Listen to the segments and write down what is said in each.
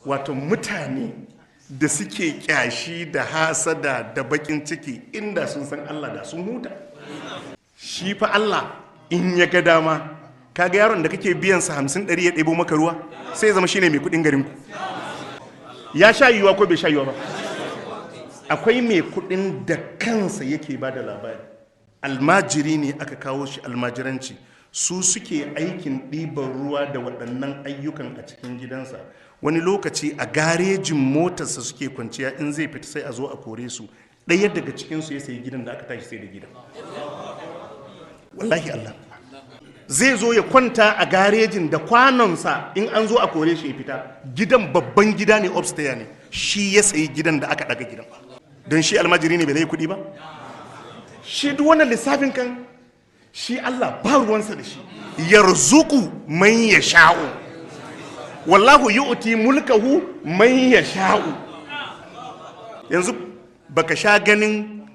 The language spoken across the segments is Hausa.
Wato mutane da suke kyashi da hasada da bakin ciki, inda sun san Allah da sun huta. Shi fa Allah in ya ga dama, kaga yaron da kake biyan sa 50 100 ya ɗebo maka ruwa, sai ya zama shine mai kuɗin garin ku. Ya sha yiwuwa ko bai sha yiwuwa ba? Akwai mai kuɗin da kansa yake ba da labari. Almajiri ne aka kawo shi almajiranci, su suke aikin ɗiban ruwa da waɗannan ayyukan a cikin gidansa. Wani lokaci a garejin motarsa suke kwanciya, in zai fita sai a zo a kore su. Ɗaya daga cikinsu ya sayi gidan da aka tashi sai da gidan. Wallahi Allah zai zo ya kwanta a garejin da kwanonsa, in an zo a kore shi ya fita. Gidan babban gida ne, upstairs ne. Shi ya sayi gidan da aka daga gidan. Don shi almajiri ne bai zai kuɗi ba? Shi duk wannan lissafin kan shi Allah ba ruwansa da shi. Yarzuku man ya sha'u, wallahu yu'ti mulkahu man ya sha'u. Yanzu baka sha ganin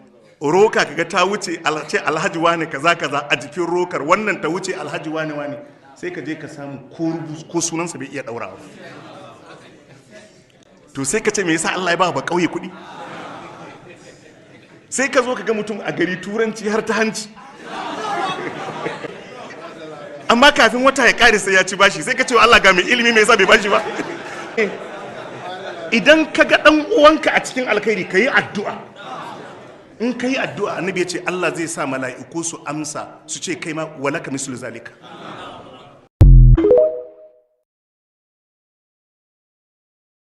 roka kaga ta wuce, ce Alhaji wane kaza kaza a jikin rokar wannan, ta wuce Alhaji wane wane, sai ka je ka samu ko sunansa bai iya daurawa. To sai ka ce me yasa Allah ya ba ba kauye kuɗi? Sai ka zo ka ga mutum a gari turanci har ta hanci, amma kafin wata ya kare sai ya ci bashi. Sai ka ce Allah ga mai ilimi, me yasa bai bashi ba? Idan ka ga dan uwanka a cikin alkhairi, ka yi addu'a. In ka yi addu'a, annabi ya ce Allah zai sa mala'iku su amsa su ce kai ma walaka mislu zalika.